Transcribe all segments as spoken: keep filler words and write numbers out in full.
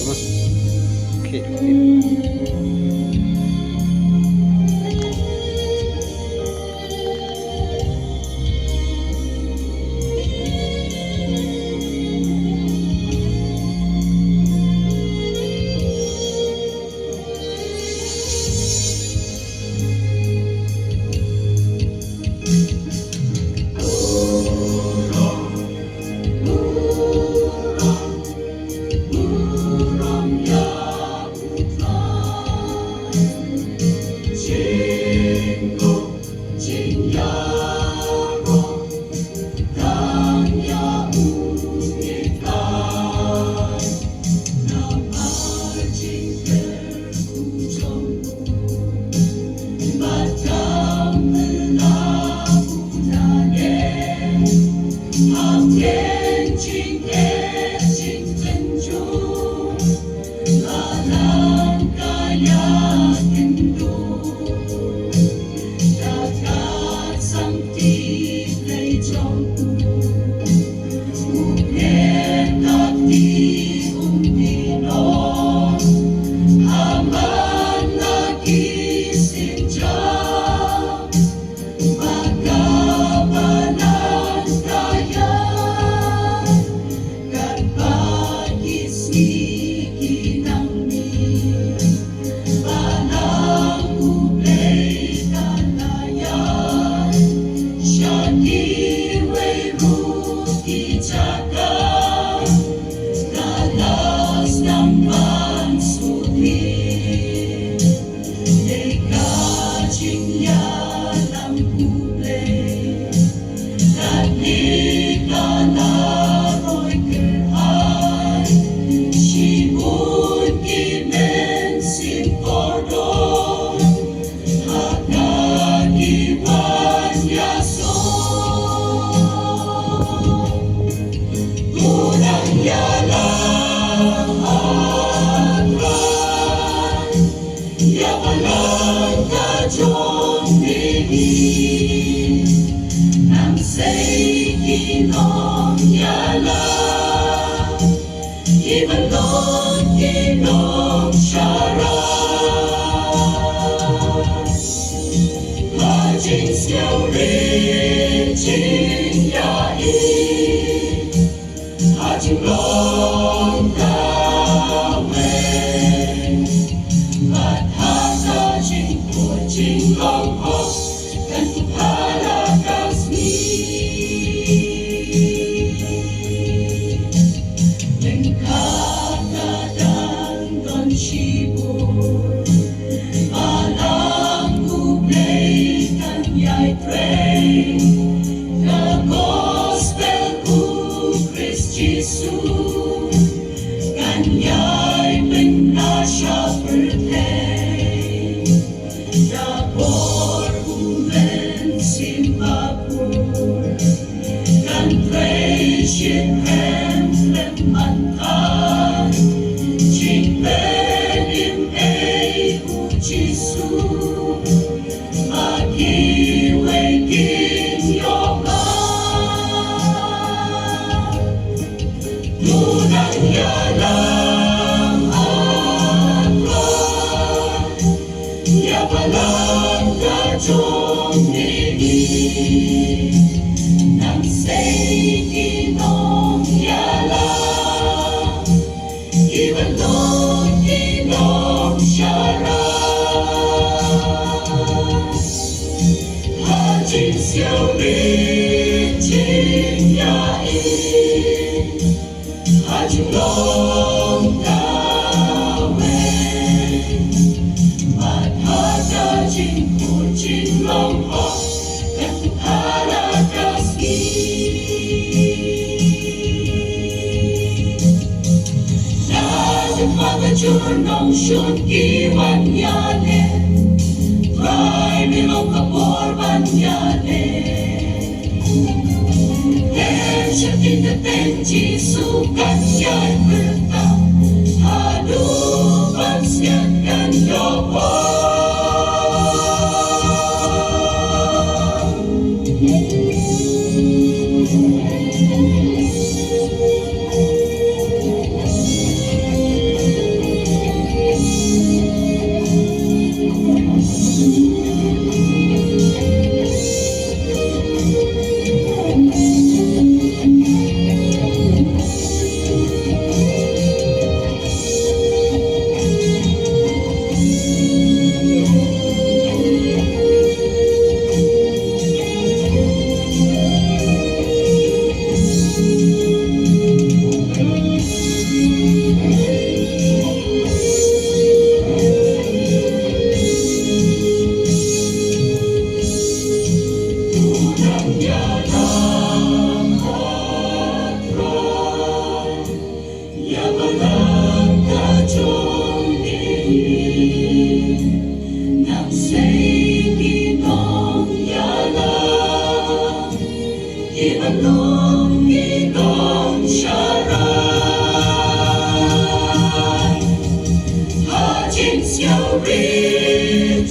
Okay.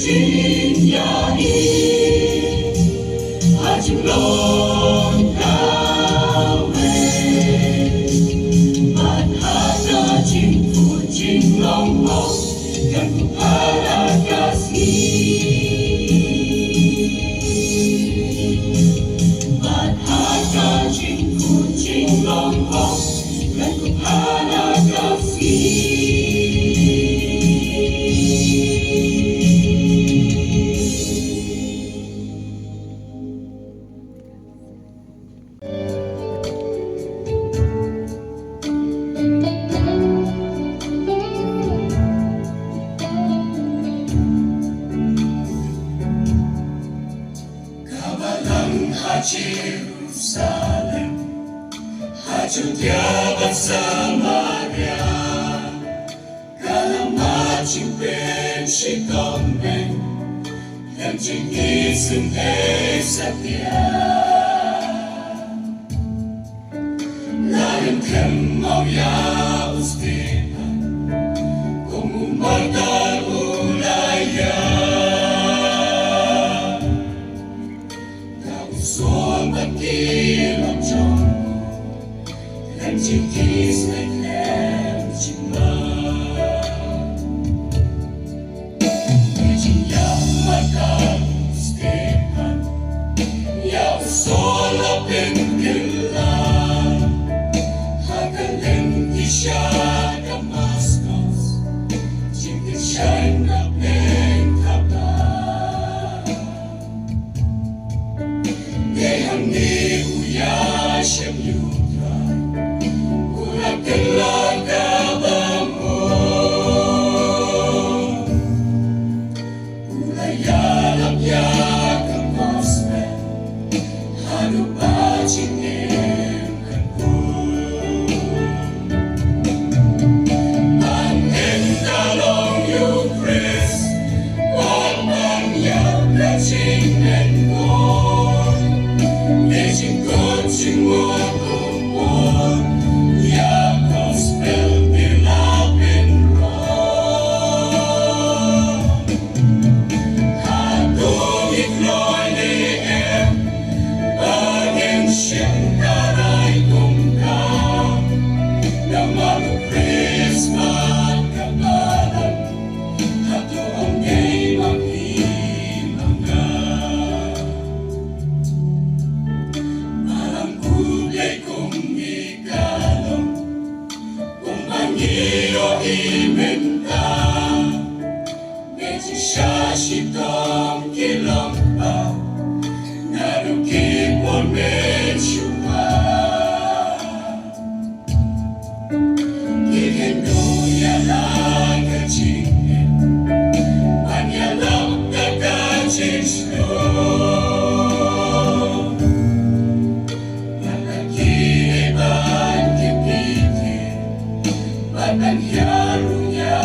Jingïaid ha jinglong kawei, bad ha ka jingkhuid jinglong, kan pynpaw ïa ka sngi. Bad ha ka jingkhuid jinglong, kan pynpaw ïa ka sngi. Ka balang ha Jerusalem, ha Judia bad Samaria, ka la mad jingpynshitom beiñ, ïa ka jingisynei satia. La ïa kynmaw ïa u Stephan, kum u martir u la ïaid. Ïa u Saul bad ki longshong, khlem jingkis ne khlem jingmad. Jingïap martyr Stephan, ïa u Saul la pynkylla ha ka lynti sha Damaskos, jingkyrshan na pdeng thapniang. Dei hangne u ïashem Juda u la kylla kaba mut. U la ïalap ïa ka gospel haduh ba jingim kan kut. Ban im ka long ïa u Khrist, ban ban ïa ka jingmyntoi. Ïa jingkut jingmut u bun, ïa gospel te la pynroi. Hato ngi kloi ne em ba ngin shim ka rai kum ka? Namar u Khrist bad ka balang, hato ym dei ma phi ma nga? Balang khublei kum ngi ka long, kumba ngi ïohi mynta. Ngi jingshisha shitom ki long paw naduh ki por mynshuwa. Ngi kynduh ïa la ka jingim ban ïalap da ka jingshlur. Bad la ki dei ban kynti ki, bad ban hiar ruh ïa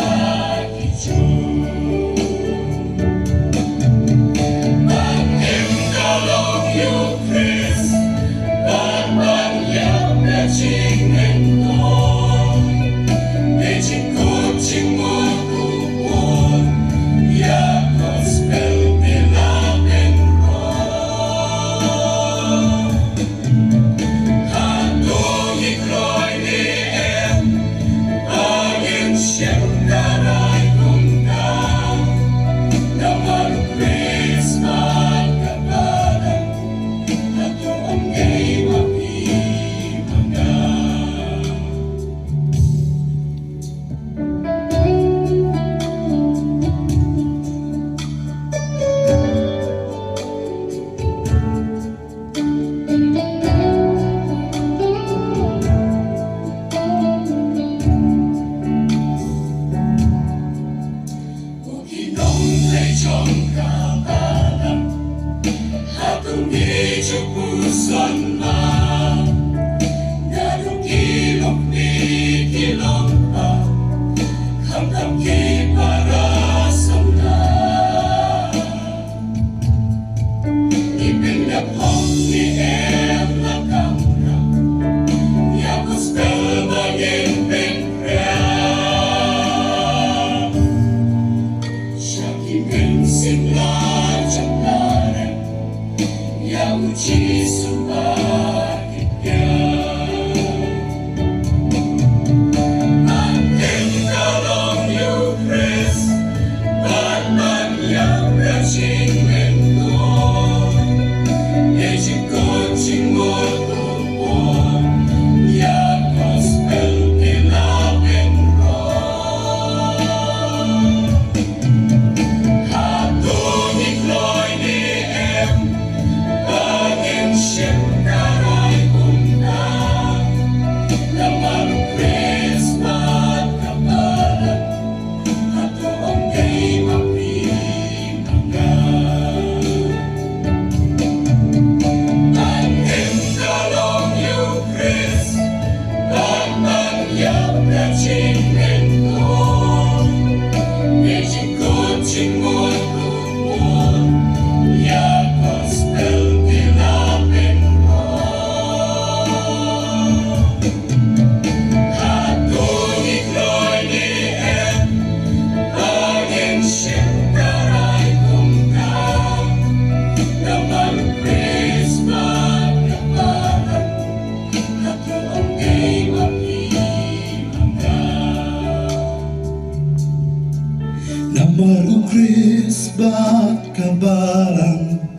Namar u Khrist bad ka balang